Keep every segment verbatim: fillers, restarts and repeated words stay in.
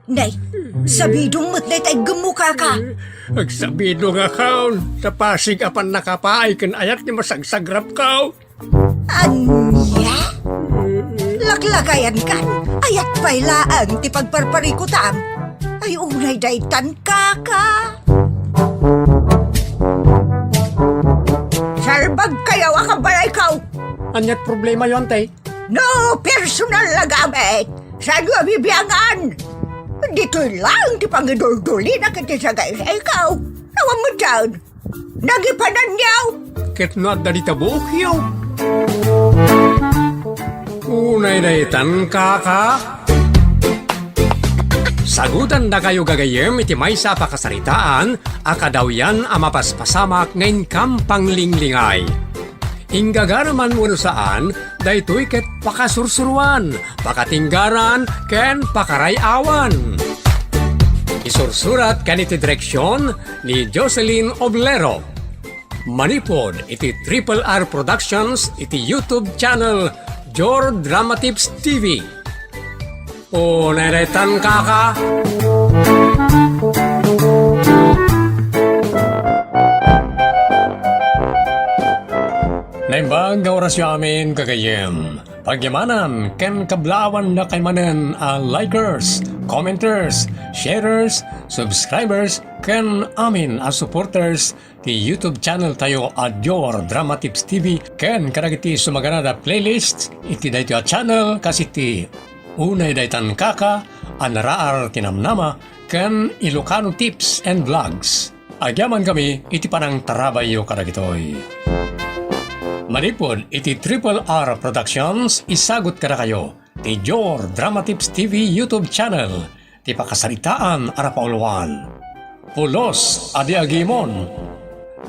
Nay, sabidong met dayta iggemmo, kaka. Agsabidongakon, ta pasig a pannakapaay ken ayat ti masagsagrapko. Ania? Laklakayankan, ayat pay laeng ti pagparparikutam. Ay, unay daytan, kaka. Salbagkayo a kabalayko. Ania't problemayo, Antay? No personal a gamit, saanyo a bibiangan? Ditoy laeng ti pangiduldulina ket ti sagaysayko. Awan met dayta. Nagipananyo. Ket no adda dita buokyo. Unay daytan, kaka. Sagutandakayo gagayyem iti maysa a pakasaritaan a kadawyan a mapaspasamak nga inkam panglinglingay. Inggagara man wenno saan, daytoy ket pakasursuroan, pakatinggaran, ken pakaray-awan. Isursurat ken iti direksion ni Jocelyn Oblero. Manipud iti Triple R Productions iti YouTube channel Jor Dramatips T V. Unay daytan, kaka. Naimbag nga orasyo amin, gagayyem. Pagyamanan ken kablaawan dakay manen a likers, commenters, sharers, subscribers, ken amin a supporters ti YouTube channel tayo a Dior Drama Tips T V ken kadagiti sumaganada playlists iti daytoy a channel kas iti Unay Daytan Kaka, a naraar ti namnama, ken Ilocano Tips and Vlogs. Agyaman kami iti panangtarabayyo kadagitoy. Manipud iti Triple R Productions, isagut kadakayo ti Dior Drama Tips T V YouTube channel, ti pakasaritaan a napauluan. Pulos a di agimon.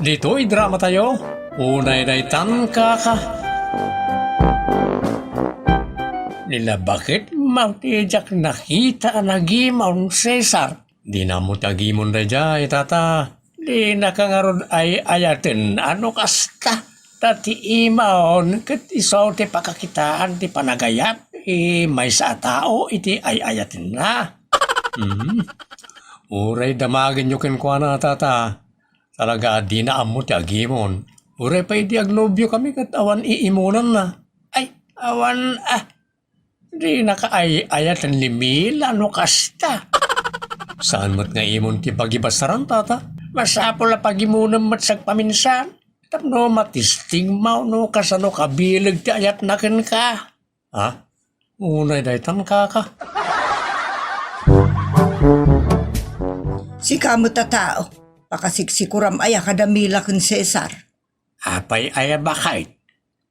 Ditoy drama tayo, Unay Daytan Kaka. Ni nabaket maw ti diak nakita a nagimon, Cesar. Dina ammo ti agimon daydiay, tata. Dinaka ngarud ay-ayaten a no kasta. Ta ti imon ket isu ti pakakitaan ti panagayat ti maysa a tao iti ay-ayatenna. Hmm. Uray damagenyo kenkuana, tata. Talaga a dina ammo ti agimon. Uray pay idi agnobio kami ket awan iimonanna. Ay, awan, ah, Dinaka ay-ayaten ni Mila no kasta. Saan met nga imon ti pagibasaran, tata? Masapul a pagimonem met sagpaminsan. Tapno matistingmaw no kasano kabileg ti ayatna kenka. Ha? Unay daytan, kaka. Sika met a tao, pakasiksikuram aya kada Mila ken Cesar. Apay aya, baket?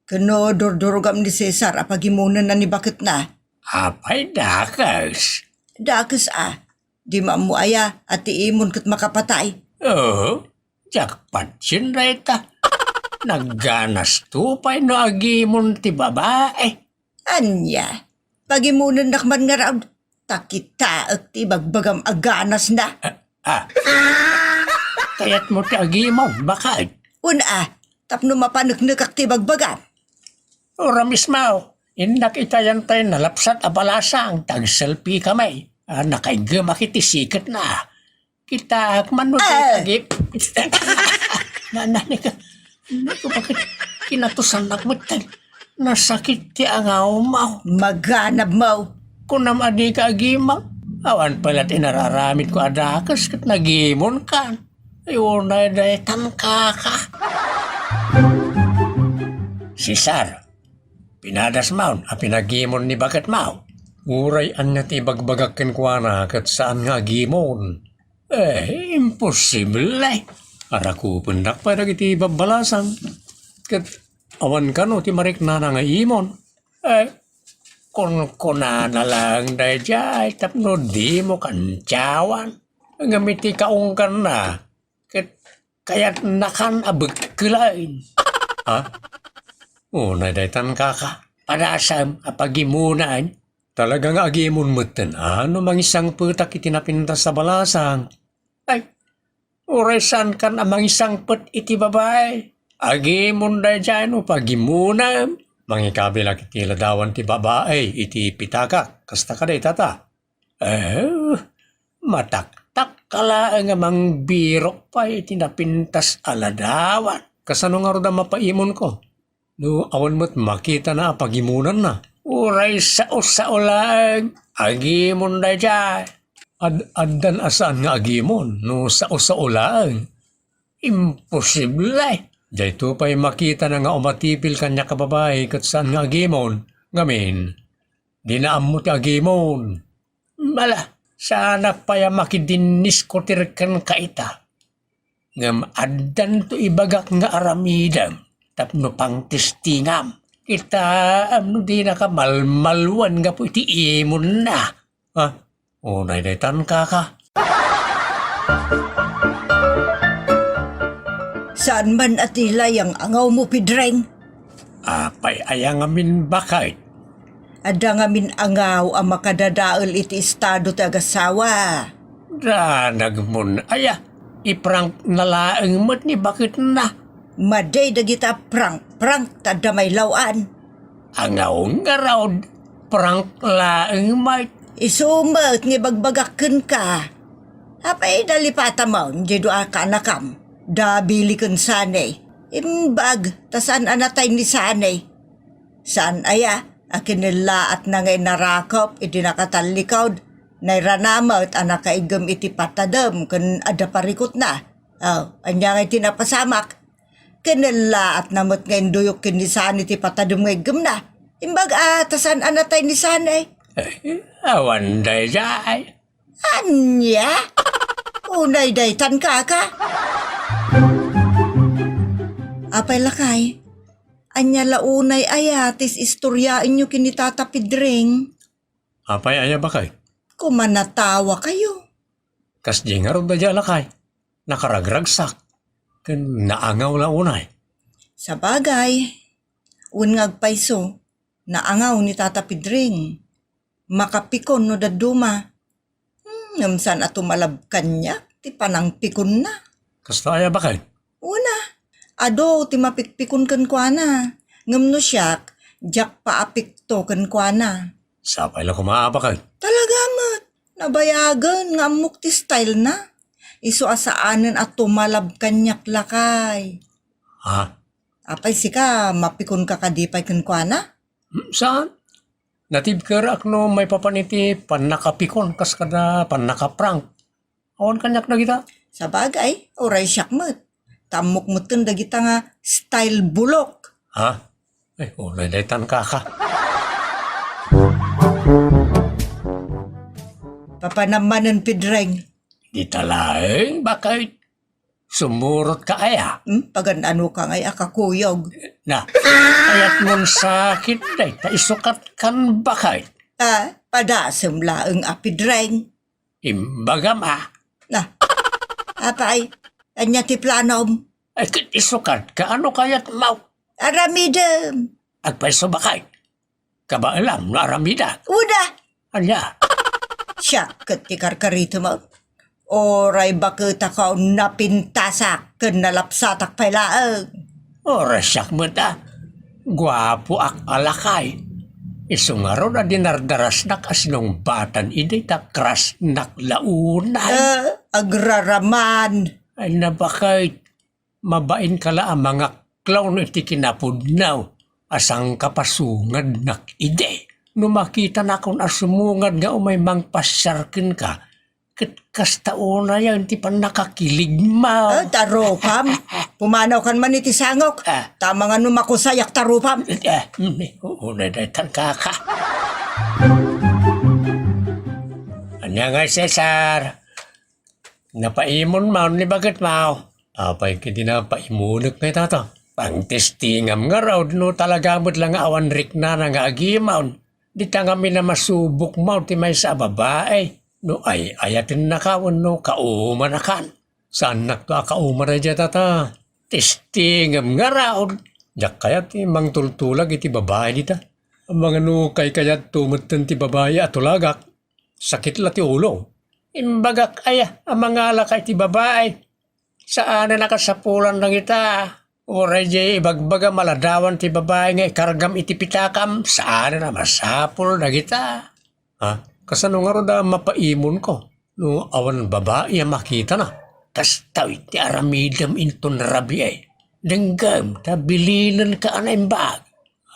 Ken no durdurogam ni Cesar a pagimonenna ni baketna? Apay, dakes? Dakes a, dimo ammo aya a ti imon ket makapatay? Oo, diak patien dayta. Nagganasto pay no agimon ti babae. Ania? Pagimonennak man ngarud, ta kitaek ti ibagbagam a ganasna. Ah, ah. Kayatmo ti agimon, baket? Wen a, tapno mapaneknekak ti ibagbagam. Uray mismo, innak ita daytay nalapsat a balasang, tagselfie kami. Ah, nakaiggemak iti siketna. Kitaak man no, eh, agip. Nanani ka. Naku, baket kinatusannak met? Nasakit ti angawmaw. Maganabmaw. Kunam a dika agimon. Awan pay la ti inararamidko a dakes ket nagimonkan. Ay, unay daytan, kaka. Cesar, pinadasmon a pinagimon ni baketmo. Uray ania ti ibagbagak kenkuana ket saan nga agimon. Eh, imposible. Arakupendak pay dagiti babbalasang. Ket awan kano ti mariknana nga imon. Eh, kunkunana laeng daydiay tapno dimo kantiawan. Ngem iti kaungganna, ket kayatnakan a bekkelen. Ha? Unay daytan, kaka. Padasam a pagimonem. Talaga nga agimon metten a no mangisangpetak iti napintas a balasang. Ay, uray saankan a mangisangpet iti babae. Agimon daydiay no pagimonem. Mangikabilak iti ladawan ti babae iti pitakak. Kasta kadi, tata? Eh, Mataktak ka laeng a mangbirok pay iti napintas a ladawan. Kasano ngarud a mapaimonko no awan met makitana a pagimonanna? Uray sao-sao laeng, agimon daydiay. Ad-, addan a saan nga agimon no sao-sao laeng? Imposible! Daytoy pay makitana nga umatipil kaniak a babai ket saan nga agimon. Ngamin, dina ammo ti agimon. Ala, saanak pay a makidinniskutir kenka ita. Ngem addanto ibagak nga aramidem tapno pangtestingam. Kitaem no dinaka malmalwan gapu iti imonna. Ha? Unay daytan, kaka. Saan man a ti layang angawmo, Pedreng? Apay aya ngamin, baket? Adda ngamin angaw a makadadael iti estado ti agasawa. Danagmon aya, iprank na laeng met ni baketna. Madi dagita prank-prank ta adda mailaw-an. Angaw ngarud, prank laeng met. Isu met nga ibagbagak kenka. Apay nalipatamon diay dua a kaanakam, da Billy ken Sani. Imbag ta saan a natay ni Sani. Saan aya a kinellaatna nga inarakop idi nakatallikod, nairana met a nakaigem iti patadem ken adda parikutna. Oh, ania ngay ti napasamak? Kinellaatna met nga induyok ken ni Sani ti patadem nga iggemna. Imbag a ta saan a natay ni Sani. Eh, awan daydiay. Ania? Unay daytan, kaka? Apay, lakay, ania la unay aya ti istoryaenyo ken ni Tata Pedring? Apay aya, baket? Koma natawakayo. Kasdi ngarud daydiay, lakay. Nakaragragsak ken naangaw la unay. Sabagay, wen nga agpayso, naangaw ni Tata Pedring. Makapikon no dadduma. Hmm, ngem saan a tumalab kaniak ti panangpikonna. Kasta aya, baket? Una, adu ti mapikpikon kenkuana. Ngem no siak, diak paapikto kenkuana. Sapay la koma, baket. Talaga met. Nabayagen nga ammok ti style na. Isu a saanen a tumalab kaniak, lakay. Ha? Apay sika, mapikonka kadi pay kenkuana? Hmm, saan? Natibkerak no maipapan iti pannakapikon kas kada pannakaprank. Awan kaniak dagita? Sabagay, uray siak met. Ta ammok metten dagita nga style bulok. Ha? Ay, unay daytan, kaka. Papanam manen, Pedring. Dita laeng, baket. Sumurotka aya? Hmm? Pagan-anoka ngay a kakuyog? Na, kayatmon sakit dayta isukat kan, baket. Ah, padasem laeng a, Pedring. Imbagam a. Na, apay, ania ti planom? Ay, ket isukatka, ano kayatmo? Aramidem. Agpayso, baket. Kabaelam no aramidak. Una! Ania? Siak ket ti karkaritem. Uray baketaka, napintasak ken nalapsatak pay laeng. Uray siak met a. Guapoak a lakay. Isu ngarud a dinardarasnak a sinungbatan idi ta crushnak la unay. Eh, agraraman. Ay, na, baket. Mabainka la a mangaklaw no iti kinapudno a sangkapasungad nak idi. No makitanakon a sumungad nga umay mangpasiar kenka, ket kasta unayen ti pannakakiligmo. Ah, tarupam. Pumanawkan man iti sangok. Ah. Tama nga no makusayak, tarupam. Eh, mm, unay daytan, kaka. Ania ngay, Cesar? Napaimon man ni baketmo? Apay ket di napaimonek ngay, tata? Pangtestingam ngarud no talaga met la nga awan riknana nga agimon. Dita ngamin a masubok man ti maysa a babai. No ay-ayatennaka wenno kaumanakan. Saannakto a kauma daydiay, tata. Testingem ngarud. Diak kayat ti mangtultulag iti babai dita. Amangan no kaykayatto metten ti babai a tulagak. Sakit la ti ulo. Imbagak aya a mangalaka iti babai? Saanen a kasapulan dagita. Uray diay ibagbagam a ladawan ti babai nga ikargam iti pitakam, saanen a masapul dagita. Ha? Kasano ngarud a mapaimonko? No awan babai a makitana, kasta ti aramidem inton rabii. Denggem ta bilinenka a naimbag.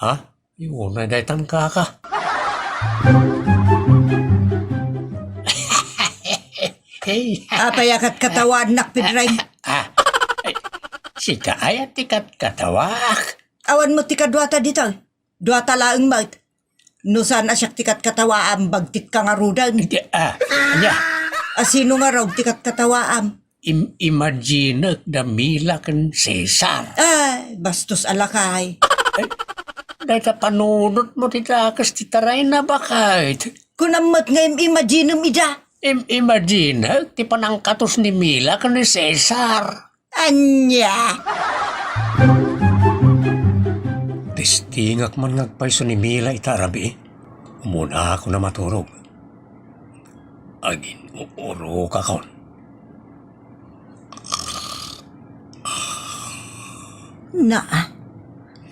Ha? Ay, unay daytan, kaka. Hey. Apay a katkatawaannak, Pedreng? Ah, ay, sika aya ti katkatawaak. Awan met ti kaduata ditoy. Duata laeng met. No saan a siak ti katkatawaam, bagtit ka ngaruden. Iti, ah, ania? A sino ngarud ti katkatawaam? Im-, imaginek da Mila ken Cesar. Ay, bastos a lakay. Ay, dayta panunotmo ti dakes ti tarayna, baket. Kunam met nga im-imaginem ida. Im-, imaginek ti panangkatos ni Mila ken ni Cesar. Ania? Testingak man nga agpayso ni Mila ita a rabii. Umuna ako na maturog. Agin-uurokakon. Naa,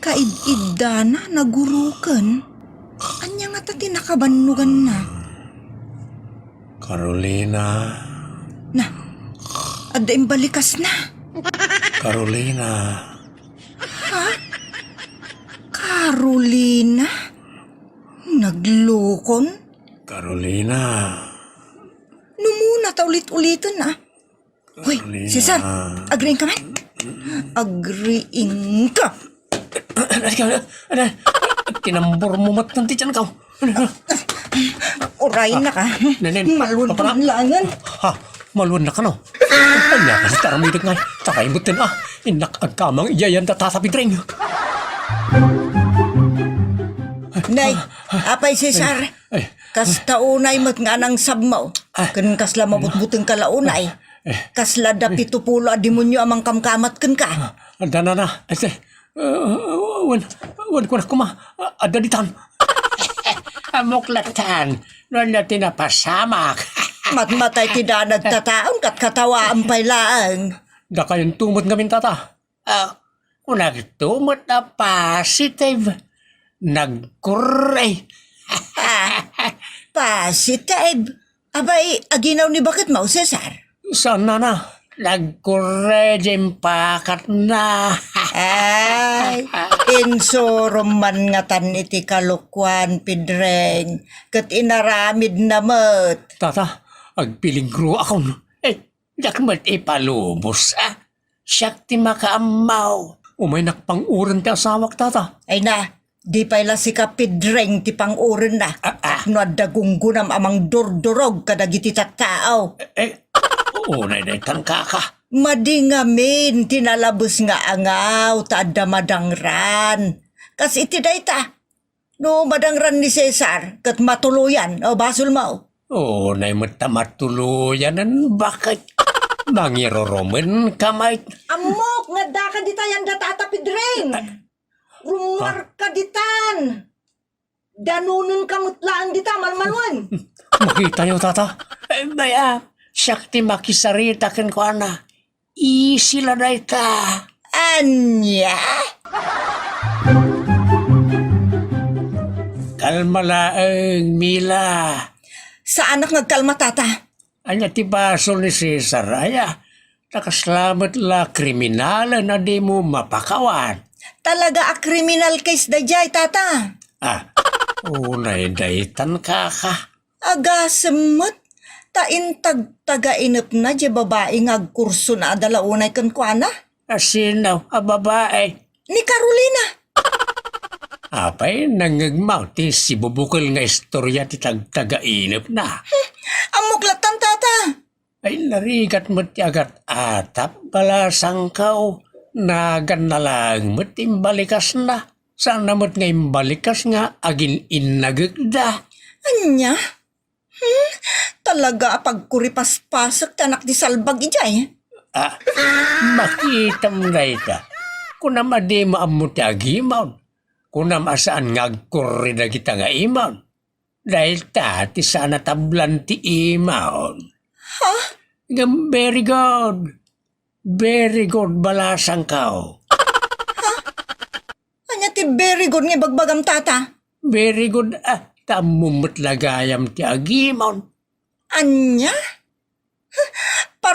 kaid-iddana naguroken. Ania ngata ti nakabannoganna? Carolina. Na, adda imbalikasna. Carolina. Ha? Carolina? Naglokon? Carolina. Numuna ta ulit-uliten, ah. Hoy, Carolina. Cesar, agriingka man? Agriingka. Ano, ano, ano? Tinambor mo mat ti tiyan ka. Ano, ano? Uray na ka. Nenen, Malwan papara-, langan. Ha? Malwan na ka, no? Anya ka si taramidek ngay? Takay mo tin, ah. Innak agkamang iyayan da Tata Pedreng. Nay, apay Cesar. Ay. Kasta unay met nga anangsabmo. Ah. Ken kasla mabutbuteng ka la unay. Ah. Eh. Kasla da pito pulo a demonio a mangkamkamat kenka. Ah, adda na na. Ay, say, ah, wen, wen, kunak kuma. Ah, adda ditan. Ammok latan. No ania ti napasamak. Matmatay ti danag tataon kat katawaan pay laeng. Dakayon tumot ngamin, Tata. Ah, kunagto met a positive. Nagkurre. Ah, positive? Abay, aginaw ni baketmo, Cesar? Saan, nana? Nagkurre diay impakatna. Ay, insurom man ngatan iti kalokuan, Pedreng, ket inaramidna met. Tata, agpeligro akon. Eh, diak met ipalubos, ah. Siak ti makaammo. Umaynak pang-uren ti asawak, Tata. Ay na, di pay la sika, Pedreng, ti pang-urenna. Ah, ah. Tapno adda gunggonam a mangdurdurog kadagiti tattao. Eh, eh, unay daytan, kaka. Madi ngamin ti nalabes nga angaw ta adda madangran. Kas iti dayta, no madangran ni Cesar ket matuloyan, o, basolmo. Unay met ta matuloyanen, baket mangirurumen ka met. Ammok nga addaka dita yan da Tata Pedreng. Rummuarka ditan. Danonenka met laeng dita, malmaluen. Makitayo, Tata. Eh, bay-am, siak ti makisarita kenkuana. Easy la dayta. Ania? Kalma laeng, Mila. Saanak nga agkalma, Tata. Ania ti basol ni Cesar, aya? Ta kasla met la kriminalen a dimo mapakawan. Talaga a criminal case daydiay, Tata. Ah, unay daytan, kaka. Agasem met, ta intagtagainepna diay babai nga agkursona a dalaunay kenkuana. A sino a babai? Ni Carolina. Apay, nangngegmo ti sibubukel nga istoria ti tagtagainepna? Hmm, ammok latan, Tata. Ay, narigat met ti agat-atap, balasangko. Naganna laeng met ti imbalikasna. Saanna met nga imbalikas nga agin-innagekda. Ania? Hmm? Talaga a pagkuripaspasek ti anak ti salbag idiay. Ah, makitam dayta. Kunam a dimo ammo ti agimon. Kunam a saan nga agkurri dagita nga imon. Dayta ti saan a tablan ti imon. Ha? Ngem very good. Very good, balasangko. Ha? Ania ti very good nga ibagbagam, Tata? Very good, ah, ta ammom met la gayam ti agimon. Ania?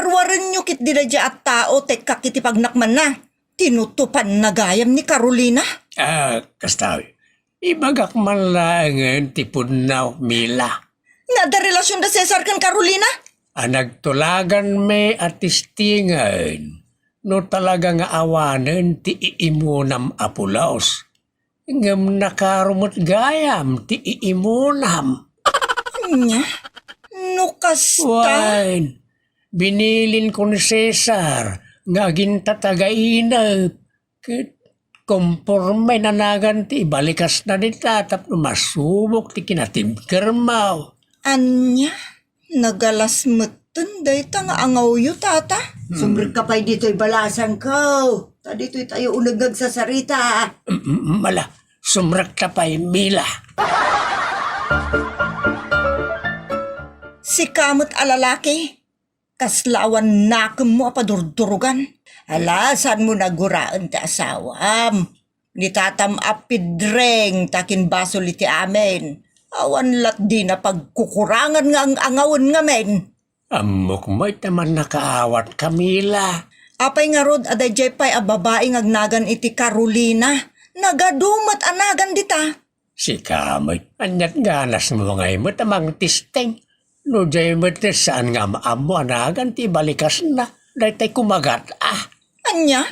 Ruarenyo ketdi daydiay a tao, tekkak iti pagnakmanna. Tinutupanna gayam ni Carolina. Ah, kasta, ibagak man laengen ti pudno, Mila. Nga adda relasionda Cesar ken Carolina? A nagtulaganmi a testingen no talaga nga awanen ti iimunam a pulos. Ngem nakaro met gayam ti iimunam. Ania? No kasta? Wen, binilinko ni Cesar nga aginta tagainep, ket komporme a nagan ti ibalikasna dita tapno masubok ti kinatibkermo. Ania? Nagalas metten dayta nga angawyo, tata. Hmm. Sumrekka pay ditoy balasangko. Ta ditoy tayo uneg nga agsasarita. Mm, mm, ala, sumrekta pay, Mila. Sika met a lalaki, kasla awan nakemmo a padurdurugan. Ala, saanmo naguraen ti asawam. Ni tatam a Pidring ta kinbasol iti amin. Awan lat dina pagkukurangan nga ang-angawen ngamin. Ammok met a mannakaawat, Camila. Apay ngarud a daydiay pay a babai nga agnagan iti Carolina? Nagadu met a nagan dita. Sika met, aniat ganasmo ngay met a mangtesting? No diay met, saan nga am-ammo a nagan ti ibalikasna? Daytay kumagat, ah. Ania?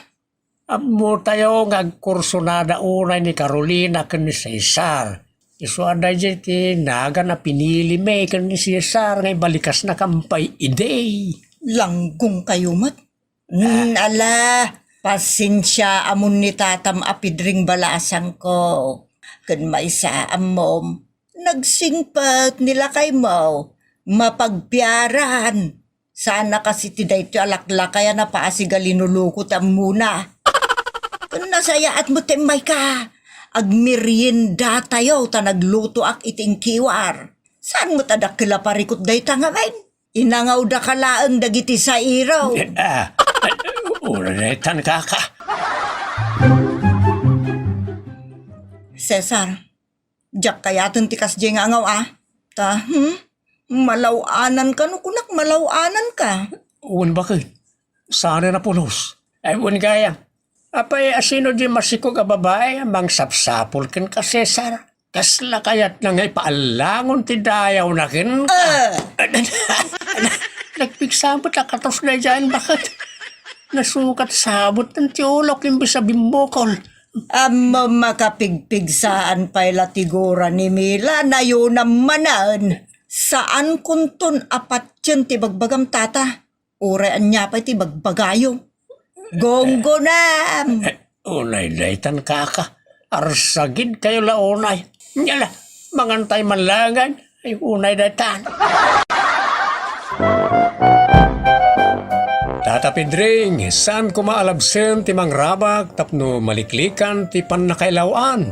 Ammotayo nga agkursonada unay ni Carolina ken ni Cesar. Isu a daydiay ti nagan a pinilimi ken ni Cesar nga ibalikasnakam pay idi. Langgongkayo met. Mm, ala, pasensia amon ni tatam a Pidring balasangko. Ken maysa, ammom, nagsingpet ni lakaymo, mapagpiaran. Sana kas iti daytoy a laklakay a napasig a linuluko ti ammona. Ken nasayaat met ti immayka. Agmeriendatayo ta naglutoak iti inkiwar. Saan met a dakkel a parikut dayta ngamin? Inangawdaka laeng dagiti sairo. Ah, ah, una daytan, kaka. Cesar, diak kayaten ti kasdiay nga angaw, a. Ta, hmm? Malaw-ananka no kunak malaw-ananka. Wen, baket. Saan a pulos? Ay, wen gayam. Apay, asino di masikog a babai a mangsapsapul kenka, Cesar? Kasla kayatna nga ipaallangon ti dayawna kenka? Ah! Nagpigsa met a katos daydiayen, baket. Nasukat sabut ti ulok imbes a bimbukol. Ammom, makapigpigsaan pay la ti gura ni Mila, nayonam manen. Saan kunton a patien ti bagbagam, tata. Uray ania pay ti bagbagayo. Gunggonam! Eh, unay daytan, kaka. Arsagidkayo la unay. Nia la, mangantay man laengen. Ay, unay daytan. Tata Pedring, saan koma a labsen ti mangrabak tapno maliklikan ti pannakailaw-an.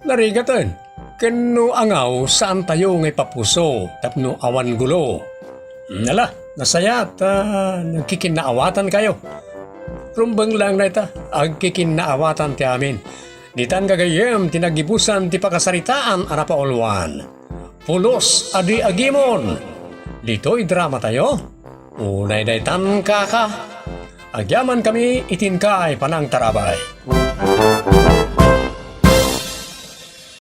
Narigaten, ken no angaw, saantayo nga ipapuso tapno awan gulo. Ala, nasayaat, ah, nagkikinnaawatankayo. Rumbeng laeng dayta, agkikinnaawatan ti amin. Ditan gagayyem ti nagibusan ti pakasaritaan a napauluan. Pulos a di agimon. Ditoy dramatayo, unay daytan, kaka. Agyamankami iti inkay panangtarabay.